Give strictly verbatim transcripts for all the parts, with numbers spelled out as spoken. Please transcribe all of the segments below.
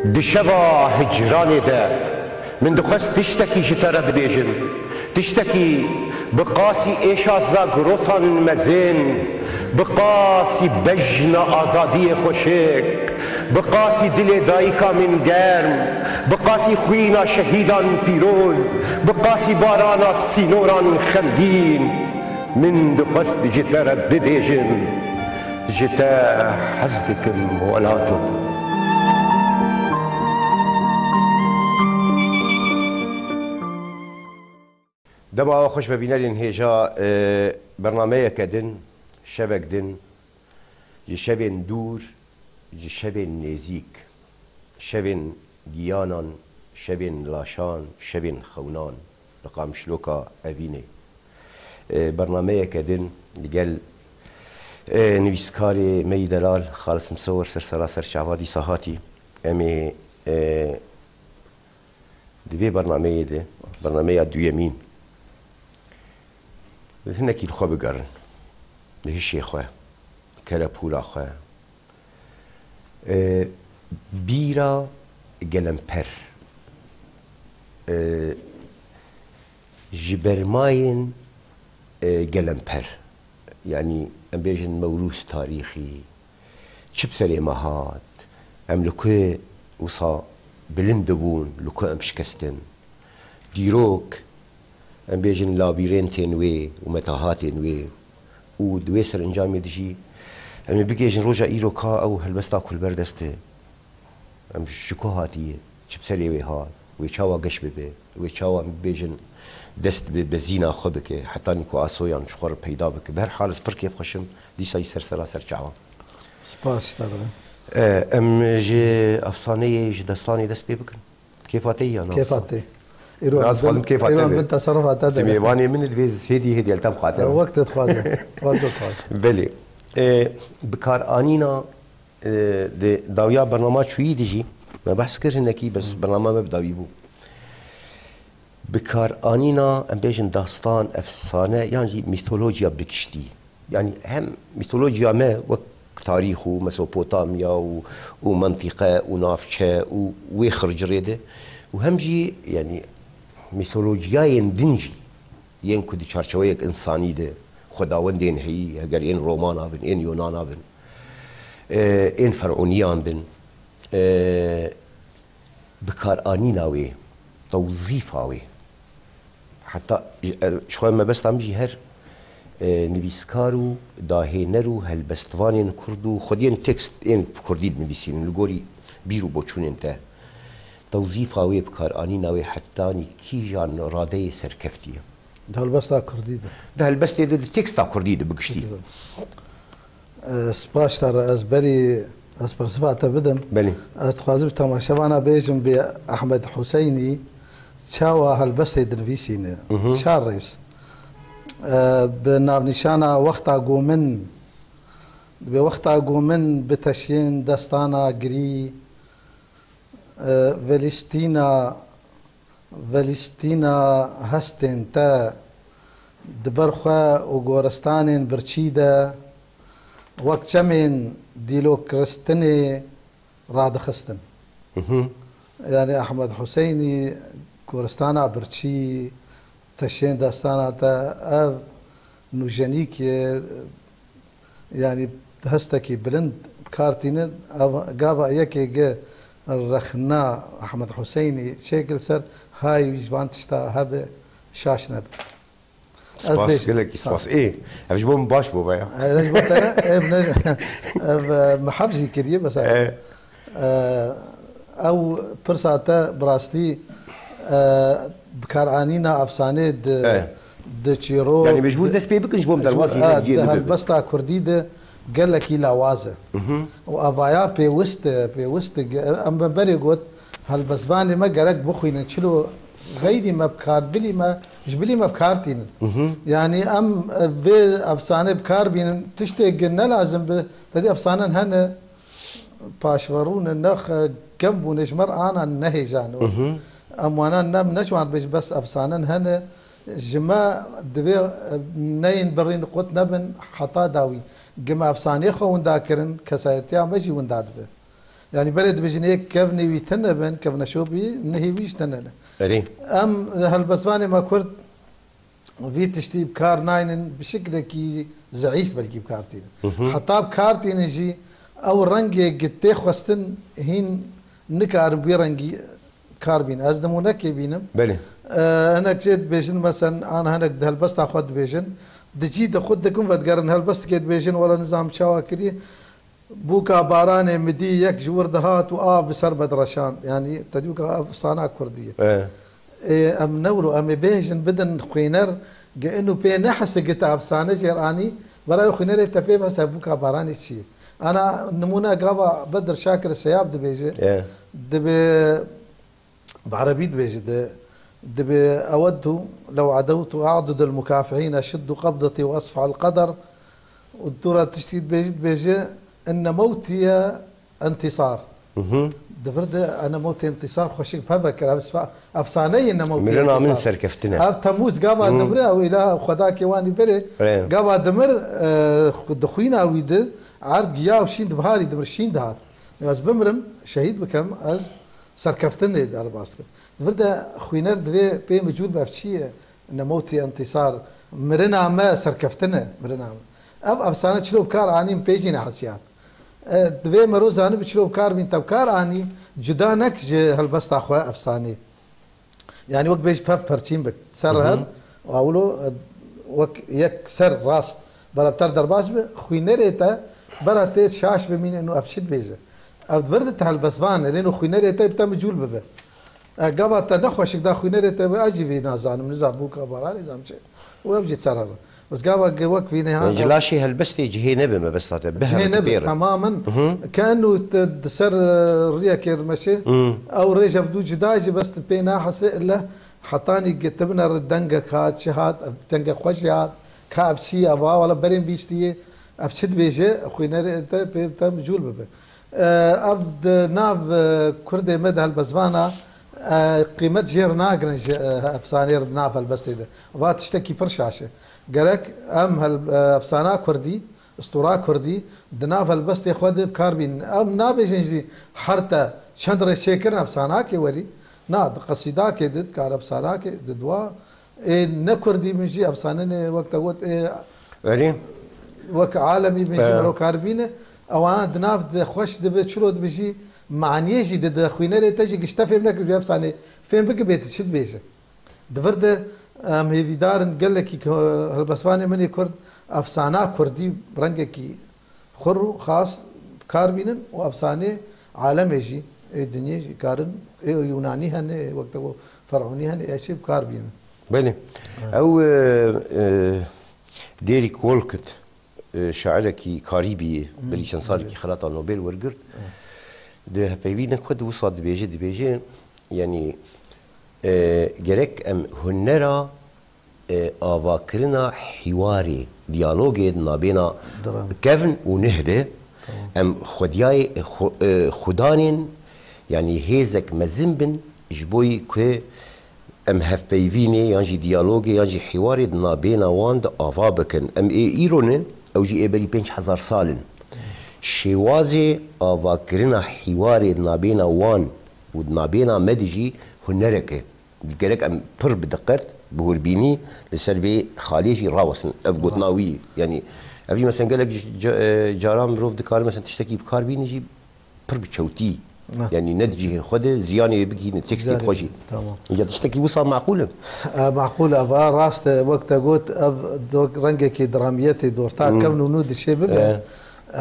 Di şeva hicranê de min dixwest tiştekî ji te re bibêjim. Tiştekî bi qasî êşa zagrosan mezin, bi qasî bejna azadiyê xweşik, bi qasî dilê dayika min germ, bi qasî xwîna şehîdan pîroz, bi qasî barana sînoran xemgîn, min dixwest ji te re bibêjim. Ji te hez dikim welato. Dema we xweş be bînerên hêja, e, bernameyeke din, şevek din, ji şevên dûr, ji şevên nêzîk, şevên giyanan, şevên laşan, şevên xewnan, li Qamişloka Evînê. E, bernameyeke din li gel, e, nivîskarê me yî delal Xalis Misewir ser sera ser çava dîsa hatî. Em ê, e, di vê bernameyê de, bernameya duyemîn, hinekî li xwe bigerin, li hişê xwe, kerepûla xwe, E, bîra gelemper. E, ji bermayên, e, gelemper. Yanî em bêjin mewrûs tarîxî. Çi bi serê me hat? Em li ku wisa bilind dibûn, li ku em şikestin? Dîrok, em bêjin labîrentên wê û metahatên wê û di wê serencamê de jî em ê bigihêjin roja îro ka ew helbesta ku li ber dest e. Em ji ku hatiye, çi bi serê wê hat, wê çawa geş bibe, wê çawa em bibêjin dest bi bezîna xwe bike, hetanî ku asoyan ji xwe re peyda bike. Bi her hal ez pir kêfxweş im, dîsa jî ser sera ser çavan. Spas ji te re. E, em ji efsaneyê, ji destanê dest pê bikin. Kêfa te ya, Kêfa te. Îro Ez dixwazim kêfa te îro be. Bin teserufa te de. Tu mêvanê min dibê hêdî hêdî li te bixate. Wek tu dixwaze. Wek tu dixwaze. Belê. E, bikaranîna, e, di dawiya bernama çûyî de jî me behs kir hinekî, bes bernama me bi dawî bû. Bikaranîna, em bêjin, dastan, efsane yan jî mîtolojiya bi giştî. Yanî hem mîtolojiya me wek tarîx û Mesopotamya û, û mentîqe û navçe û wê xircirê de û hem jî, yanî, mîtolojiyayên din jî yên ku di çarçeweyek însanî de xwedawendên heyî, heger ên Romana bin, ên Yonana bin, e, ên Ferûniyan bin, e, bikaranîna wê, tewzîfa wê. Heta, e, ji xwe mebesta min jî her, e, nivîskar û dahêner û helbestvanên kurd û xwediyên tekst ên bi kurdî dinivîsînin li gorî bîr û boçûnên te. Tewzîfa wê, bikaranîna wê hetanî kîjan radeyê serkeftî ye? Di helbesta kurdî de. Di helbestê de, di teksta kurdî de bi giştî. Peki, E, spas te re, ez berî ez persifa te bidim. Belê. Ez dixwazim temaşevana bêjim, bê Ehmed Huseynî çawa helbestê dinivîsîne. Mhm. Çar rêz. E, bi navnîşana Wexta Gomin, bi wexta gomin bi teşiyên destana girî, e, velîstîna Velîstîna hestên te di ber xwe û goristanên birçî de wek çemên dîlokristinê radixistin. Mhm. Yanî Ehmed Huseynî goristana birçî, teşên destana te, ev nûjenîk e, Yanî hestekî bilind bi kar tînin, ev gava yekê gi rexna Ehmed Huseynî çêkil ser, hay wî ji van tişta hebe şaş nebe. Ez Spas, bêjim. Gelekî Sağ ol. Spas. Ê, ev ji bo min baş bû veya. Ev ji bo te, ev ne, ev, e, min hef jî kiriye, mesela. E. E, ew pirsa te bi rastî, e, bikaranîna efsanê di, E. di çîrok, Yanî mecbûr di, dest pê bikin ji bo em mecbûr, derbasî e, hinek cihê di bibe. helbesta kurdî de gelekî lawaz e. Mhm. Û evaya pêwist e, pêwist e, ge-, em me berê got, helbestvanê me gerek bixwînin, çilo xeyrî me bi kar, bilî me, ji bilî me bi kar tînin. Mhm. Yanî em, e, vê efsanê bi kar bînin, tiştê gi ne lazim bi, te dî efsanen hene, paşverûne nexe kevbûne ji me re ana nehêjano. Mhm. Em wana ne, ne ji wan bêj bes efsanen hene, ji me divê, e, neyên birîn qut nebin heta dawî. Gi me efsanê xwe winda kirin, kesayetiya me jî winda dibe. Yanî belê dibêjin yek kevnê wî tune bin, kevneşopî, nihê wî jî tune ne. Erê. Em helbestvanê me Kurd vî tiştî bi kar naynin, bi şiklekî zeîf belkî bi kar tînin. Hı hı. Heta bi kar tînin jî ew rengê gi tê xwestin hîn nikarin bi wî rengî kar bînin. Ez nimûnekê bînim. Belê. E, hinek jê dibêjin, mesen, an hinek di helbesta xwe dibêjin. Di cî de xwe dikin vedigerin helbestikê dibêjin, wela nizam çawa kiriye. Bûka baranê mi dî yek ji wir dihat û av bi ser me direşand. Yanî te dî bûka efsana kurdî ye. E. Ê, em ne wilo, em ê bêjin bidin xwîner, ge inu pê nehese ge te efsane jêr anî, bera wê xwînerê te pê bihese bûka baranê çi ye? Ana nimûne gava Bedir Şakir Seyab dibêje, E. dibe Bi erebî dibêje de, dibê eweddu lew edewtu a'dudul mukafihîn eşiddu qabdetî ve esfa'ul qeder û dûra tiştî dibêje, dibêje inne mewtiye intîsar. Hı hı. Di vir de ene mewtê intîsar xweşik peve kir. Ev sfa-, efsaneyê ne mewtê Mirina min intîsar. Serkeftin e. Ev Temûz gava Hı. dimire, ew îla xwedakê wanî berê, Evet. gava dimir, e, xu-, di xwîna wî de erd giya û şîn di biharî dimir, şîn dihat. Ez bimrim, şehîd bikem, ez serkeftinê derbas dikim. Di vir de xwîner divê pê micûl be, ev çi ye? Nemewtî entîsar, mirina me serkeftin e, mirina me. Ev efsane çilo bi kar anîn pê jî nehesiyan. E, divê mero zanibi çilo bi kar bîn, te bi kar anî, cuda nek ji helbesta xwe efsanê. Yanî wek bêjî pev perçîn bik. Ser Hı hı. her, awilo, e, wek yek ser rast. Bera ter derbas bi, xwînerê te, bera tê şaş bimîne, ino ev çi dibêje? Ev di vir de te helbestvan e, lê ino xwînerê te bi te micûl bibe. E, gava te nexweşik da xwînerê te bi, ez jî vî nazanim, nizam bûka baranê, nizam çi. Û ev jî ser her. Bes gava ge wek vî nêhan Ji ev laşê helbestê cihê nebe mebesta te, Cihê biheve te nebe, pêre. tamamen. Hı hı. Ke enu te di ser, e, riyekê meşê, Hı. ew rêj ev dû cuda jî bes tu pê nahese, ille hetanî ge tibine re dengek hat, çi hat, ev dengek xwe jî hat, ka ev çi ye, ev ha, wala berên bîstiye, ev çi dibêje, xwînerê te pê te micûl bibe. E, ev di nav, e, Kurdê me de helbestvana, e, qîmet jê re nagirin ji, e, efsanê re di nav helbestê de. Va tiştekî pir şaş e. Gerek em hel-, e, efsana kurdî, stûra kurdî di nav helbestê xwe de bi kar bînin. Em nabêjin jî her te çend rêçêkirin efsanakê werî. Na, di qesîdakê de, dikare efsanakê, di dua, ê ne kurdî min jî efsanenê wek te got, ê Erê. wek alemî min jî E. mero kar bîne. Ewana di nav de xweş dibe, çilo dibe jî maniyê jî dide, xwînerê te jî gişte fêm nekir, vê efsanê fêm bike bê tu çi dibêje. Di vir de em hêvîdar in gelekî ku helbestvanê min ê kurd efsana kurdî rengekî xwe rû xas bi kar bînin û efsanê alemê jî, ê dinyê jî karin, ê Yunanî hene, ê wek te got Fer'ûnî hene, ê çi bi kar bînin. Belê. Ew, e, e, Derek Walcott, e, şairekî Karîbî ye, Hmm, belkî çend salekî belê. xelata Nobel wergirt. Evet. Di hevpeyvînek xwe de wisa dibêje, dibêje, yanî, e, gerek em hunera, e, avakirina hîwarê, diyalogê di nabêna Dram. kevn û nih de, Tamam. em xwediyayê, xwe-, e, xudanên, yanî hêzek mezin bin, ji bo yî ku em hevpeyvînê yan jî diyalogê yan jî hîwarê di nabêna wan de ava bikin. Em ê îro ne, ew jî ê berî pênc hezar sal in. Şêwazê avakirina hîwarê di nabêna wan û di nabêna me de jî hunerek e. Gerek em pir bi diqet, bi hûrbînî li ser vê xalê jî rawestin. Ev gotina Rast. wî, yanî ev jî mesela gelek ca-, e, caran mirov dikare mesela tiştekî bi kar bîne jî pir bi çewtî. Ne. Yanî ne di cihê xwe de ziyanê wê bigihîne tekstê Ziyanê, xwe jî. tamam. Ya tiştekî wisa maqûl e? E, maqûl e, va rast e, wek te got, ev do-, rengekî dramiyetê dorta Hmm. kevn û nû dişê bibe, E.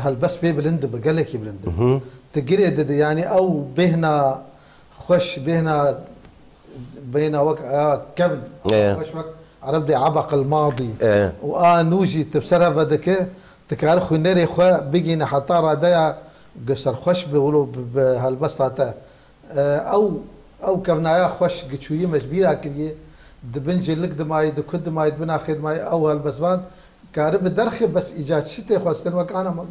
helbest pê bilind dibe, gelekî bilind dibe. Mhm. Tu girê dide, yanî ew bêhna xweş, bêhna, bêhna wek a kevn, E. xweş wek Ereb dê abaqil madî. E. Û a nû jî tu bi ser heve dike, dikare xwînerê xwe bigîne heta radeya ku serxweş bi, wilo bi, bi helbesta te. E, ew, ew kevnaya xweş giçûyî me ji bîra kiriye, di bin cilik dimayî, di ku dimayî, di bin axê dimayî, ew helbestvan karibe derxe bes îca çi tê xwestin wek ana me,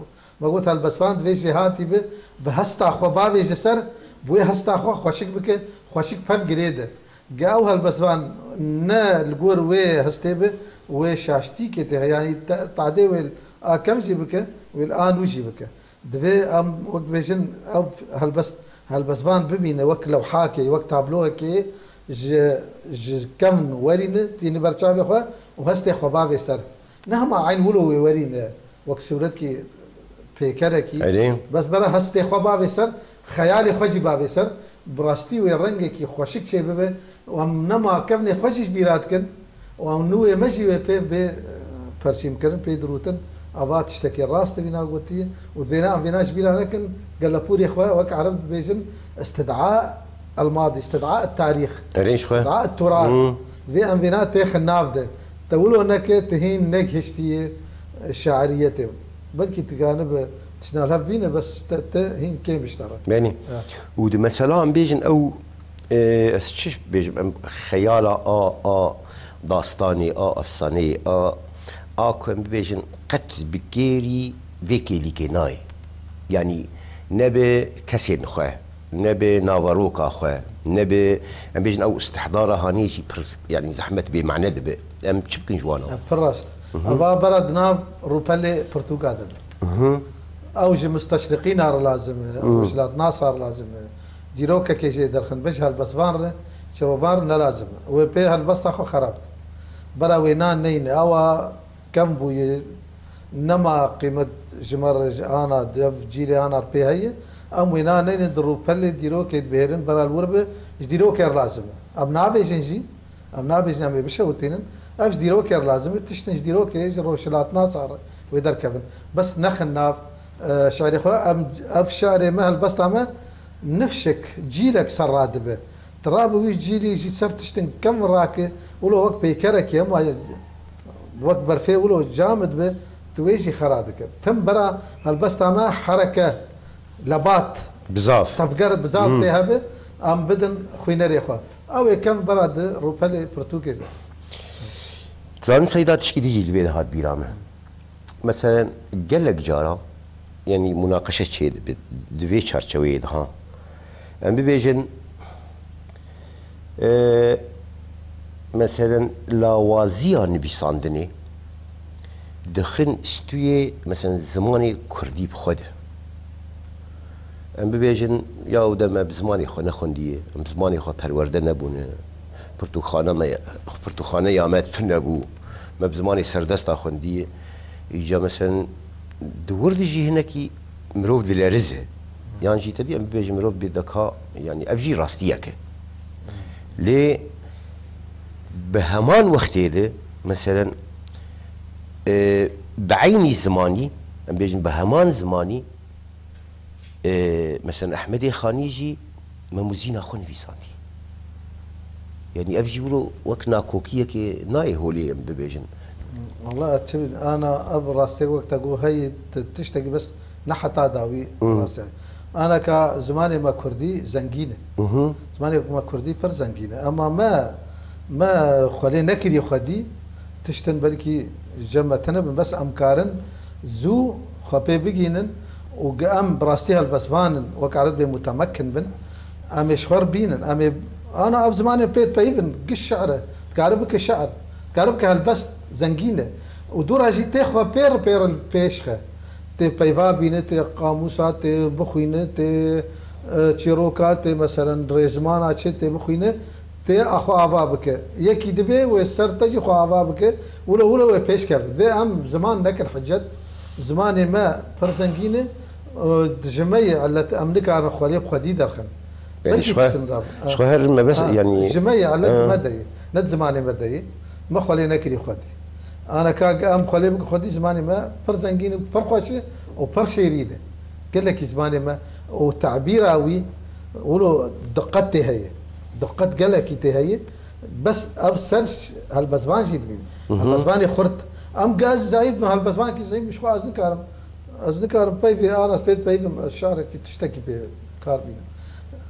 me got helbestvan divê jêhatî bi, bi hesta xwe bavêje ser, bi wê hesta xwe xweşik bike, xweşik pev girê de. Ge ew helbestvan ne li gor wê hestê bi, wê şaştîkê tê, yanî te-, tadê wê li a kem jî bike, wê li a nû jî bike. Divê em wek bêjin ev helbest, helbestvan bibîne wek lewhakê, wek tabloyekê ji, ji kevn werîne tînî ber çavê xwe û hestê xwe bavê ser. Ne hema eyn wilo wê werîne wek sûretkî pêkerekî, Erê. bes bera hestê xwe bavê ser, xeyalê xwe jî bavê ser, bi rastî wê rengekî xweşik çêbibe. Û em nema kevnê xwe jî ji bîra dikin û em nû wê me jî wê pê bê, e, perçîmkirin, pê dirûtin. Ava tiştekê rast e vîna gotiye û divêne em vêna ji bîra nekin, gelepûrê xwe wek ereb dibêjin, istid'a el-madî, istid'a el-tarîx, Erê ji xwe. istid'a el-turat. Hmm. Divê em vêna têxin nav de. Te wilo neke, tu hîn negihiştiye şairiyetê. Belkî tu kanibe tiştna li hev bîne, bes te, te hîn kêm işte re. Benî. Ha. Û di mesela em bêjin ew, e, ez çi bêjim, em xeyala a, a dastanê, a efsaneyê, a, a ku em bibêjin qet bi kêrî vê kêlîkê nayê. Yanî ne bi kesên xwe, ne bi naveroka xwe, ne bi, em bêjin ew istihdara hanê jî pir, yanî zehmet bê mane dibe. Em çi bikin ji wan a? Ya, pir rast. Mhm. Eva bera di nav rûpelê pirtûka de be. Mhm. Ew ji musteşriqîna re lazim e, ew Hı. ji latnasa re lazim e. Dîrokekê jê derxin be, ji helbestvan re, çirovan re ne lazim e. Wê pê helbesta xwe xerab kir. Bera wê nan neyne. Ewa kem bûye, nema qîmet ji me re, ji ana, di ev cîlê ana re pê heye. Em wê nan neyne, di rûpelê dîrokê dibêrin, bera li wir be, ji dîrokê re lazim e. Em navêjin jî, Em nabêjin em ê bişewitînin. Ev ji dîrokê re lazim e, tiştin ji dîrokê, ji rojhilatnasa re wê derkevin. Bes nexin nav, e, şi'rê xwe. Em, ev şi'rê me, helbesta me nifşek, cîlek ser radibe. Tu rabi wî cîlî jî ser tiştin kevn rake, wilo wek peykerekê, hema wek berfê wilo cam dibe, tu wê jî xera dike. Tim bera helbesta me hereke, lebat, Bizav. tevger, bizav Hmm. tê hebe, em bidin xwînerê xwe. Ew ê kevn bera di rûpelê pirtûkê de. Zanim Seyda, tişkî dî jî li vê de hat bîra me. Meselen, gelek cara, yanî, munaqeşe çêdibe di vê çarçeweyê de, ha. Em bibêjin, e, meselen, lawaziya nivîsandinê dixin stûyê, meselen, zimanê kurdî bi xwe de. Em bibêjin, ya ew dem me bi zimanê xwe nexwendiye, em bi zimanê xwe perwerde nebûne, pirtûkxane me, pirtûkxaneya me tune bû, me bi zimanê serdesta xwendiye. Îca, meselen, di wir de jî hinekî mirov dilerize. Yan jî te dî em bibêjin mirov bêdeka, yanî ev jî rastiyek e. Lê bi heman wextê de, meselen, e, bi eynî zimanî, em bêjin bi heman zimanî, E, meselen, Ehmedê Xanî jî Mem û Zîna xwe nivîsandî. Yanî ev jî wilo wek nakokiyekê nayê holê em bibêjin. Wala çi, ana ev rastiyek wek te got heye, ti-, tiştekî bes ne heta dawî Hmm. rast e. Ana ka zimanê me kurdî zengîn e. Mhm. Zimanê me kurdî pir zengîn e. Ema me, me xwelê nekirî xwedî, tiştin belkî cem me tune bin, bes em karin zû xwe pê bigînin û ge-, em bi rastî helbestvan in, wek erid bê mutemekin bin, em ê ji xwe re bînin, em ê, ana ev zimanê pê dipeyivin, giş şi'r e, dikare bike şi'r, dikare bike helbest, zengîn e. Û dû re jî tê xwe pêr pêr pêş xe. Tê peyva bîne, tê qamûsa, tê bixwîne, tê, e, çîroka, tê meselen rêzimana çi tê bixwîne, tê a xwe ava bike. Yekî dibê wê ser te jî xwe ava bike, wilo wilo wê pêş keve. Divê em ziman nekin hicet. Zimanê me pir zengîn e, e, ji me yê elet em nikarin xwelê bi xwedî derxin. Yanî Belkî ji xwe, tiştin da. ji xwe her mebes, Ha, yanî, ji me yê elet ha. me de ye. Ne di zimanê me de ye. Me xwelê nekirî xwedî. Ana ka em xwelê bikin xwedî, zimanê me pir zengîn e, pir xweş e û pir şêrîn e. Gelekî zimanê me û tebîra wî wilo diqet tê heye. Diqet gelekî tê heye. Bes ev ser ş-, helbestvan jî dibînin. Mhm. Helbestvanê xurt. Em ge ez zayîf me, helbestvankî zayîf min, ji xwe ez nikarim. Ez nikarim peyvê an, ez pê dipeyvim, ez şarekî tiştekî pê kar bînim.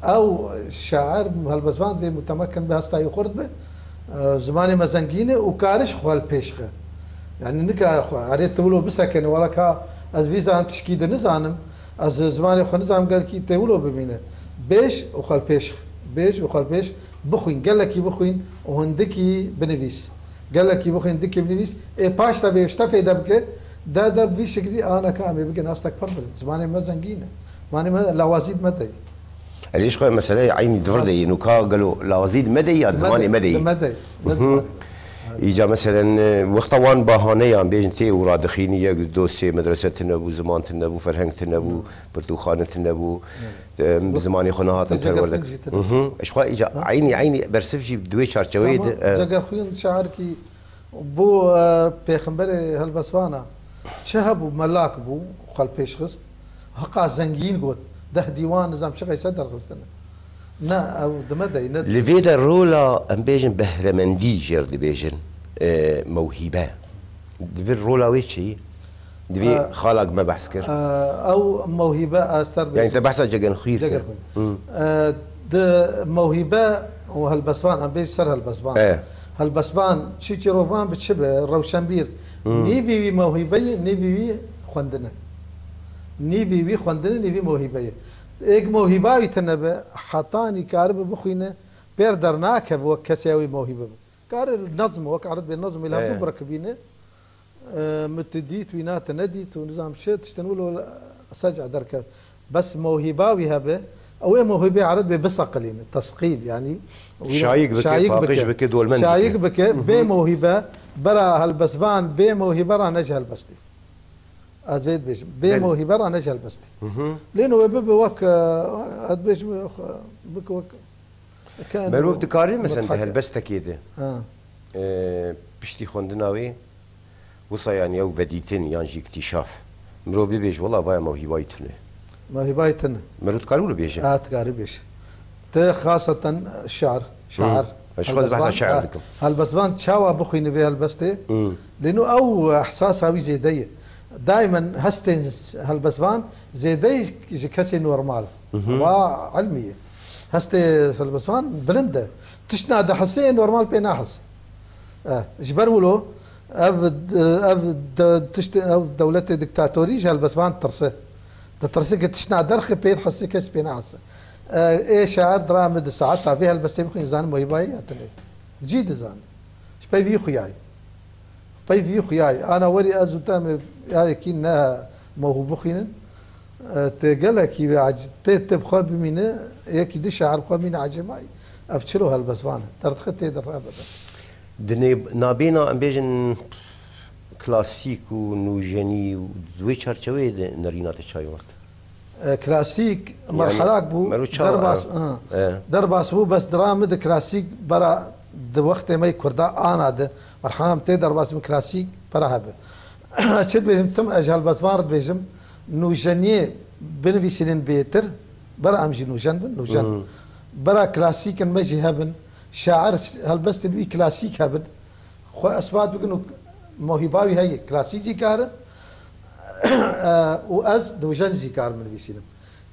Ew şair, helbestvan divê mutemekin be, hesta wî xurt be. E, zimanê me zengîn e û kariş xwe li pêş xe. Yanî nika xwe, erê tu wilo bisekene, wela ka ez vî zanim tişkî de nizanim, ez zimanê xwe nizanim, gelkî tê wilo bimîne. Bêj û xwe li pêş xe. Bêj û xwe li pêş bixwîn, gelekî bixwîn û hindikî binivîs. Gelekî bixwîn, hindikî binivîs. Ê paş te bê, ji te fêde bike, De de bi vî şeklî aneka em ê bikin astek pir bilind. Zimanê me zengîn e. Zimanê me lawazî di me de ye. Elî ji xwe meseleyê eynî di vir de ye. Nûka gelo lawazî di me de ye ya di Di me zimanê de, me de ye? Di me de ye. Ne Hı. zimanê. Îca meselen, e, wexta wan bahaneyan bêjin tê û radixînî yek, dosyê medrese tune bû, ziman tune bû, ferheng tune bû, pirtûkxane tune bû, Evet. em bi Wek zimanê xwe nehatin te perwerde cegerxwîn kir. jî tune. Hı hı. Ji xwe îca Ha? eynî, eynî bersiv jî di wê çarçeweyê Tamam, de, e. cegerxwîn şair kî Bo, e, pêxemberê helbesvana çi hebû, melak bû, xwe li pêş xist. Hiqa zengîn got, deh dîwan nizam çi qeyse derxistine. Ne, ew di me de ye, ne Li vê de rola, em bêjin, behremendî jêr dibêjin, e, mewhîbe. Di vî rola wê çi? Di vî E, xalak me behs kir. e, ew mewhîbe ez ter Yani bêjim. te behsa Cegenxwîr kir. Cegenxwîr. Hı. E, di mewhîbe û helbestvan, em bêjin ser helbestvan. E. Helbestvan çi çîrovan bi çi be, rewşenbîr. Hı. Nîvî wî mewhîbe ye, nîvî wî xwendin e. Nîvî wî xwendin e, nîvî mewhîbe ye. Êk mewhîba wî tune be, hetanî karibe bixwîne, pêr dernakeve wek kesê ew ê mewhîbe be. Kare nezm, wek erid bê nezm, îlham E. bû birekibîne. E, min tu dît, wîna te nedît û nizam çi, tiştin wilo seca derkeve. Bes mewhîba wî hebe, ew ê mewhîbê erid bê biseqilîne, tesqîl, yanî wîna Şayik bike, şayik paqij bike. bike, dolmend Şayik bike. bike, Hı hı. bê mewhîbe, bera helbestvan, bê mewhîbe ra ne ji helbestê. Ez vê dibêjim. Bê Belê. mewhîbe ra ne ji helbestê. Hı hı. Lê no wê bibe wek, e, ez dibêjim, e, bike wek Ke Merov eno dikarî, meselen, di mutehake. helbestekê de, Ha. e, piştî xwendina wê, wisa, yanî, ew vedîtin yan jî îktîşaf, mirov bibêje, wela, vaya mewhîbayî tune. Mewhîbayî tune. Merov dikarî wilo bêje. Ha, dikarî bêje. Te xaseten şar, Hı. şar, Ez ji xwe behsa helbestvan, şair ha, dikim. helbestvan çawa bixwîne vê helbestê? Hı. Lê nû ew ehsasa wî zêde ye. Daimen hestên helbestvan zêde ye ji kesê normal. Hı hı. Va ilmî ye. Hestê helbestvan bilind e. Tiştna dihesê normal pê nahis. E, ji ber wilo ev, ev de, tiştê, ev dewletê diktatorî ji helbestvan ditirse. Ditirse ke tiştna derxe pê dihesê kes pê nahise. E, ê şair dira min di saeta vê helbestê bixwîn zanim weybayê ya tune. Cî dizanim. Ji pey vî xuyayî. Peyvî xuyayî. Ana werî ez û te em ê ya yekî ne mewhûb bixwînin. E, tê gelekî wê ac-, tê, tê bi xwe bimîne, yekî di şair bi xwe bimîne ecêbayî. Ev çilo helbestvan e. Derdixe tê derdixe ebeden. Di nê-, nabêna, em bêjin, klasîk û nûjenî û di wê çarçeweyê de nerîna te çawa ye wexta? E, klasîk, Yani, merhelak bû, mero çawa, derbas, ha. ha. E. Derbas bû, bes dira min di klasîk bera di wextê me yê Kurda ana di merhela min tê derbas min klasîk bera hebe. Çi dibêjim, tim ez ji helbestvan re dibêjim, nûjeniyê binivîsînin bêtir, bera em jî nûjen bin, nûjen. Hmm. Bera klasîkin me jî hebin, şair helbestên wî klasîk hebin. Xwe isbat bikin û mewhîba wî heye. Klasîk jî karin, e, û ez nûjen jî karim binivîsînim.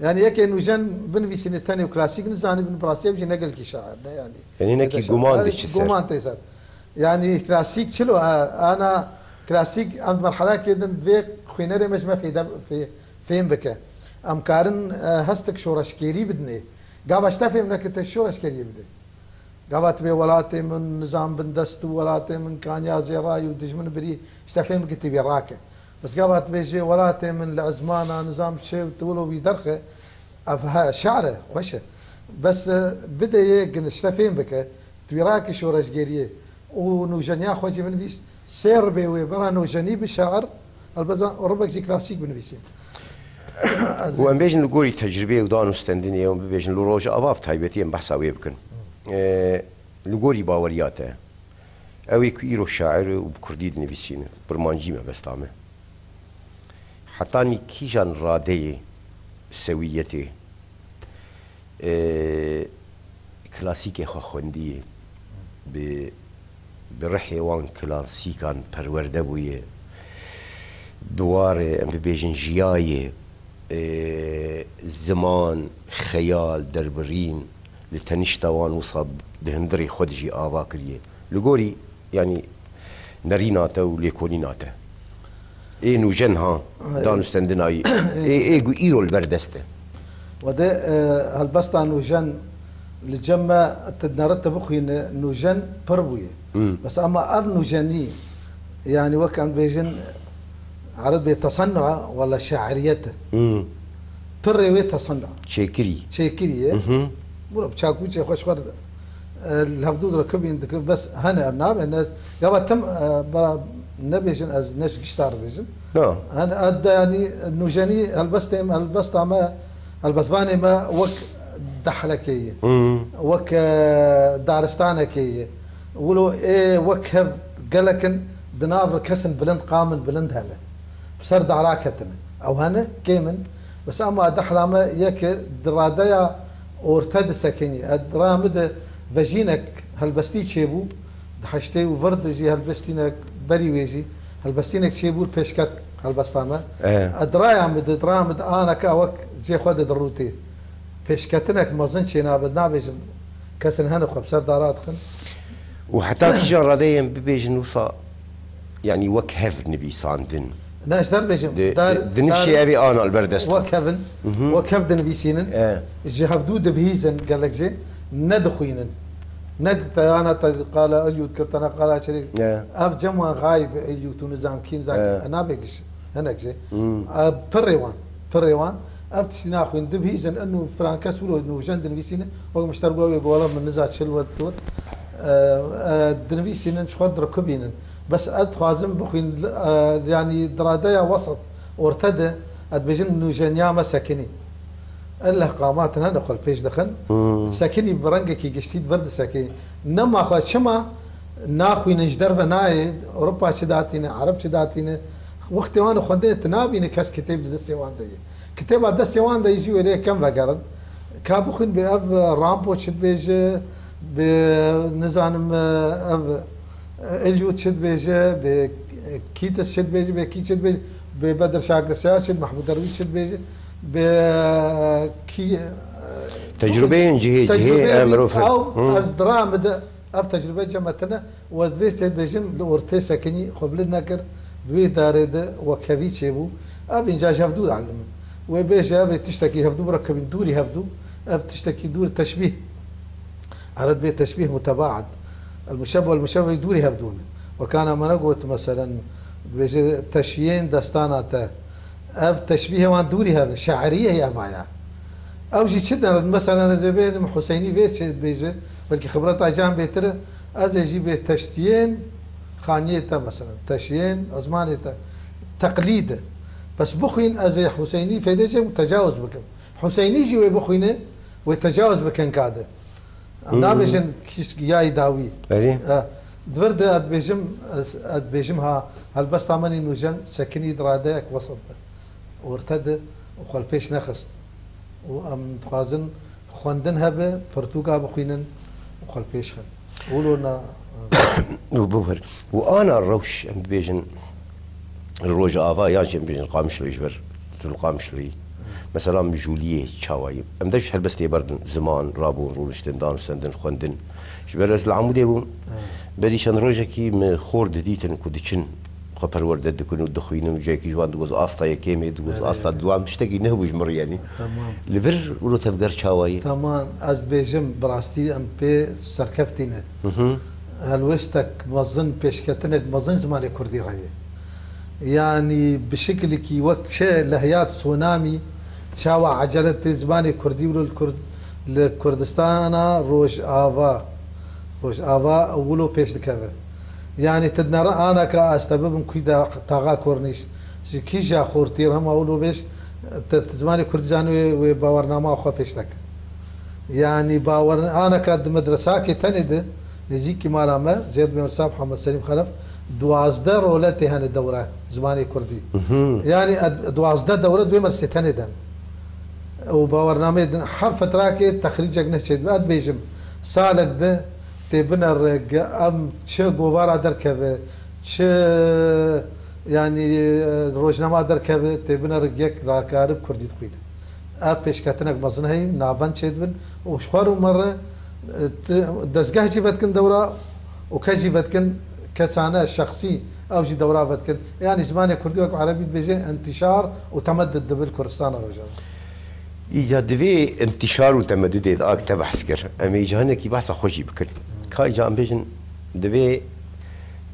Yani yekê nûjen binivîsîne tenê û klasîk nizanî bin, bi rastî ev jî ne gelkî şair ne yani. Yani ne kî Êde şair. guman Yani diçe ser. Guman tê ser. Yani klasîk çilo, e, ana klasîk em di merhelakê din divê xwînerê me ji me fêde, fê-, fêm bike. Em karin, e, hestik şoreşgêrî bidinê. Gava ji te fêm neke te şoreşgeriyê bide. Gava tu bê welatê min nizam bindest û welatê min kanya zêrayî û dijmin birî, ji te fêm bike tu bê rake. Bes gava tu bêjê welatê min li ezmana nizam çi û tu wilo wî derxe, ev he, şe'r e, xweş e. Bes, e, bide yê gin ji te fêm bike, tu wî rake şoreşgeriyê û nûjeniya xwe jî binivîs, sê ribê wê bera nûjenî bi şe'r, helbet ribek jî klasîk binivîsî. Û em bêjin li gorî tecribeyê û dan û stendinê, em bibêjin li Rojava bi taybetî em behsa wê bikin. E, li gorî baweriya te, ew ê ku îro şair û bi kurdî dinivîsîne, kurmancî mebesta me. Hetanî kîjan radeyê sewiyetê, e, klasîkê xwe xwendiyê, bi, bi rihê wan klasîkan perwerde bûye, bi warê, em bibêjin, jiyayê, e, ziman, xeyal, derbirîn, li tenişta wan wisa di hundirê xwe de jî ava kiriye. Li gorî, yanî nerîna te û lêkolîna te. Ê nûjen ha, Ay. dan û stendina wî. Ê, ê ku îro li ber dest e. Wede, e, helbesta nûjen li cem me tu dinere tu bixwîne, nûjen pir bûye. Hmm. Bes ama ev nûjenî, yanî wek em dibêjin, Ere bê tesenna wala şairiyet e. Hmm. Pirê wê tesenna. Çêkirî. Çêkirî ye. Mhm. Bûra bi çakûçê xwe ji xwe, e, li hevdû direkibîn dikin, bes hene em nabin, ez, ya va tim, e, bera nebêjin, ez ne ji gişta re bêjim. Na. Hene, ez de, yanî, nûjenî helbestê me, helbesta me, helbestvanê me wek dehlekê ye. Hmm. Wek, e, daristanekê ye. Wilo ê wek hev gelek in, di nav re kesin bilind, qamin bilind hene. Bi ser dara ketine. Ew hene, kêm in. Bes ema dehla me yek e, di radeya orte disekinî. E, di raya min de vejînek helbestî çêbû. Di heştê û vir de jî helbestînek berî wê jî. Helbestînek çêbû, pêşket helbesta me. E. E, di raya min de, di raya min de aneke wek cê xwe de dirûtê. Pêşketinek mezin çênabe, nabêjim kesin hene xwe bi ser dara dixin. Û heta kîjan radeyê em bibêjin wisa, yanî wek hev nivîsandin? Ne, ji der bêjim. Di, dar, di, di nifşê dar, ev ê ana li ber dest wek hev in, mhm, wek hev dinivîsînin. E. Ji hevdû dibihîzin gelek jê, nedixwînin. Ne te ana te qala Elyût kir, te ne qala çerê. E. Ev cem wan xayî bi Elyût û nizam kî, nizam kî. E. Nabê giş, hinek jê. Hmm. E, pirê wan, pirê wan. Ev tiştî naxwîn, dibihîzin, inu filan kes wilo nûjen dinivîsîne, wek min ji te re got, wê gola min niza çil wet got. E, e, dinivîsînin, ji xwe dirikubînin. Bes ez dixwazim bixwîn, e, yanî di radeya wesat, orte de, ez dibêjim nûjeniya me sekinî. Elleh qamatin hene xwe li pêş dixin. Hmm. Sekinî bi rengekî giştî di vir disekinî. Nema xwe çima naxwînin, ji derve nayê, Ewropa çi datîne, Ereb çi datîne. Wextê wan xwendinê tu nabîne kes kitêb di destê wan de ye. Kitêba destê wan de jî wê lê yekem vegerin. Ka bixwîn bê ev Rambo çi dibêje, bê nizanim ev Elyût çi dibêje, bê Kîtis çi dibêje, bê kî çi dibêje, bê Bedir Şakir Seyar çi, Mehmûd Derwîş çi dibêje, bê kî, tecrubeyên cihê, cihê, tecrubeyên e, mirov. Ew, hı, ez dira min de ev tecrube cem me tine. Û ez divê tê dibêjim, li ortê sekinî xwe bilind nekir, di wê darê de wekhevî çêbû. Ev înca ji hevdû dielimin. Wê bêje, ev ê tiştekî hevdû birekibin, dûrî hevdû. Ev tiştekî dûr, teşbîh. Ere dibê teşbîh mutebaet. El muşebbeh, el muşebbeh dûrî hevdû ne. Wekana me negot, meselen, dibêje teşiyên destana te. Ev teşbîhê wan dûrî hev in, şairiyê heye maya. Ew jî çi derin? Meselen, ez ê bênim Huseynî vê çi dibêje, belkî xibreta can bêtir e, ez ê jî bê teştiyên xaniyê te, meselen, teşiyên ezmanê te, teqlîd e. Bes bixwîn, ez ê Huseynî fêdê çêm, tecawuz bikim. Huseynî jî wê bixwîne, wê tecawuz bikin ka de. Em, hmm, nabêjin kîşk yayî dawî. Erê. E, di vir de ez dibêjim, ez, ez dibêjim ha, helbesta min ê nûjen sekinî di radeyek wesat de, orte de û xwe li pêş nexist. Û em dixwazin xwendin hebe, pirtûka bixwînin û xwe li pêş xin. Wilo na, û bihur. Û ana rewş, em dibêjin, Rojava, yan jî em bêjin Qamişloyê, ji ber tu li Qamişloyî. Mesela mijûliyê çawa ye? Em dev ji helbestê berdin, ziman, rabûn, rûniştin, danûstendin, xwendin. Ji ber ez li Amûdê bûm. Evet. Berî çend rojekî min xor didîtin ku diçin xwe perwerde dikin û dixwînin û cihekî ji wan digot asta yekêmê, digot asta duwam, tiştekî nehbû ji min re, yanî. Tamam. Li vir wilo tevger çawa ye? Tamam, ez dibêjim, bi rastî em pê serkeftî ne. Hı hı. Helwestek mezin, pêşketinek mezin zimanê kurdî re ye. Yanî bi şiklikî wek çi lehya tsunamî çawa ecele tê zimanê kurdî wilo li Kurd-, li Kurdistana Rojava, Rojava wilo pêş dikeve. Yanî tu dinere anaka ez te bibim kû de taxa kornîş. Ji kîja xortî re hema wilo bêj, tu, tu zimanê kurdî zanî wê, wê bawernama xwe pêş neke. Yanî bawer aneka di medresakê tenê de, nêzîkî mala me, Cêd Memir Sab, Hemed Selîm Xelef, duwazdeh roletê hene dewre zimanê kurdî. Mhm. Yanî ed-, duwazdeh dewre di wê medresê tenê de. Û bawernameyê din her fetrakê texrîcek neh çêdibe. Ez dibêjim, salek de tê binere ge-, em çi govara derkeve, çi, yanî, rojnama derkeve, tê binere yek rakarib kurdî dixwîne. Ev pêşketinek mezin heye, navend çêdibin û ji xwe rû me re, e, ti-, dezgeh jî vedikin dewra û kes jî vedikin kesane şexsî, ew jî dewra vedikin. Yanî zimanê kurdî wek erebî dibêje intîşar û temeddud dibe li Kurdistana Rojava. Îca divê intîşar û temedudê de ak te behs kir. Em ê îca hinekî behsa xwe jî bikin. Ka îca em bêjin divê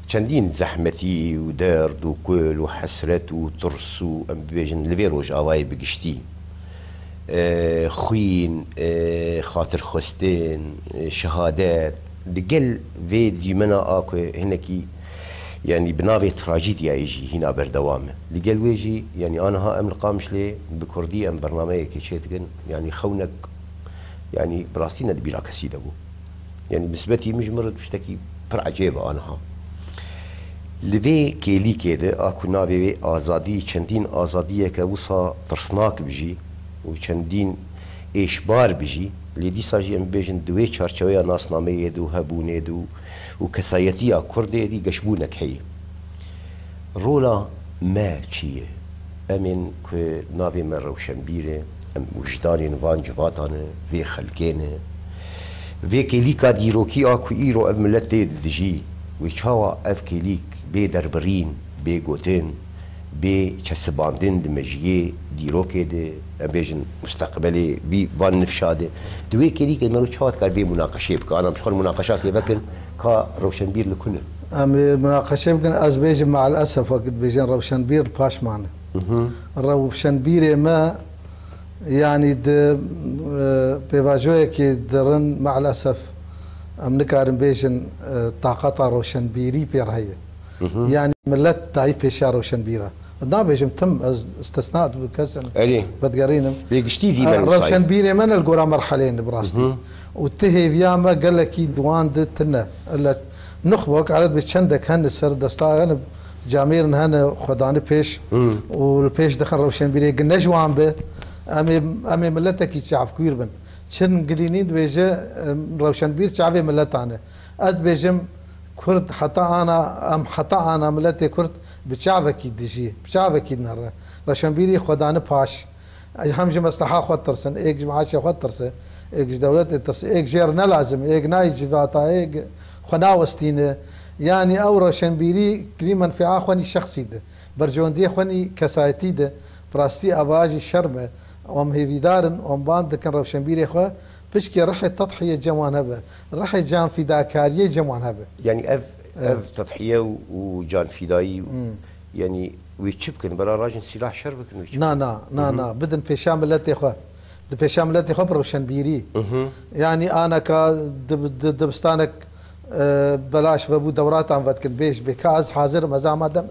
Çendîn zehmetî û derd û kul û hesret û tirs û, em bibêjin, li vê rojavayê bi giştî, e, xwîn, e, xatirxwestin, e, şehadet, li gel vê dîmena a ku hinekî, yanî bi navê trajîdiyayê jî hîna berdewam e. Li gel wê jî, yanî aniha em li Qamişlê bi kurdî em bernameyekê çêdikin, yanî xewnek, yanî bi rastî ne di bîra kesî de bû. Yanî nisbetî min ji min re tiştekî pir ecêb e aniha. Li vê kêlîkê de a ku navê wê azadî, çendîn azadiyeke wisa tirsnak bi jî û çendîn êşbar bi jî, lê dîsa jî em bibêjin di wê çarçeweya nasnameyê de û hebûnê de û, û kesayetiya Kurdê de geşbûnek heye. Rola me çi ye? Em ên ku navê me rewşenbîr e, em wijdanên van civatan e, vê xelkê ne. Vê kêlîka dîrokî a ku îro ev milet tê didijî, wê çawa ev kêlîk bê derbirîn, bê gotin, bê çesibandin di mejiyê dîrokê de, em bêjin, musteqbelê vî van nifşa de? Di wê kêlîkê me çawa dikar vê munaqeşê bike? Ana em ji xwe re munaqeşa tê vekin, ka rewşenbîr li ku ne? Em ê munaqeşe bikin, ez bêjim, me'el esef, wek dibêjin, rewşenbîr li paş mane. Rewşenbîrê me, yanî di, e, pêvajoyekê dirin, me'el esef, em nikarin bêjin, e, taqeta rewşenbîrî pê re heye. Yanî milet dayî pêşiya rewşenbîra. Nabêjim tim, ez istesna dikim, kes Erê. vedigerînim. Lê giştî dî me wisa ye. Rewşenbîrê me ne li gora merheleyên bi rastî. Û ti hêviya me gelekî di wan de tune. Ele nuxbok, eret bi çendek hene ser desta, hene camêrin hene xwe dane pêş û li pêş dixin rewşenbîrê. Gine ji wan be, em ê, em ê miletekî çavkûr bin. Çin Gilînî dibêje, em, rewşenbîr çavê miletan e. Ez dibêjim, Kurd heta ana, em heta ana miletê Kurd bi çavekî dijî, bi çavekî dinere. Rewşenbîrî xwe dane paş. Ey hem ji mesleha xwe tirsin, êk ji maaşê xwe tirse, êk ji dewletê tirse, êk jê re ne lazim, êk nayê civata, êk xwe nawestîne. Yanî ew rewşenbîrî kirî menfea xwe nî şexsî de, berjewendiyê xwe nî kesayetî de, bi rastî eva jî şerm e. Em hêvîdar in, em ban dikin rewşenbîrê xwe, pişkê rihê tedhiyê cem wan hebe, rihê canfîdakariyê cem wan hebe. Yanî ev, Evet. ev tedhiye û, û canfîdayî, Hmm. yanî wê çi bikin? Bera rajin sîlah şer bikin, wê çi Na, bikin? na, na, Mhm. na. Bidin pêşa miletê xwe. Di pêşa miletê xwe bi rewşenbîrî. Mhm. Yanî aneka di, di, dibistanek, e, belaş vebû dewratan vedikin. Bêj bê ka ez hazir im, ez amade me.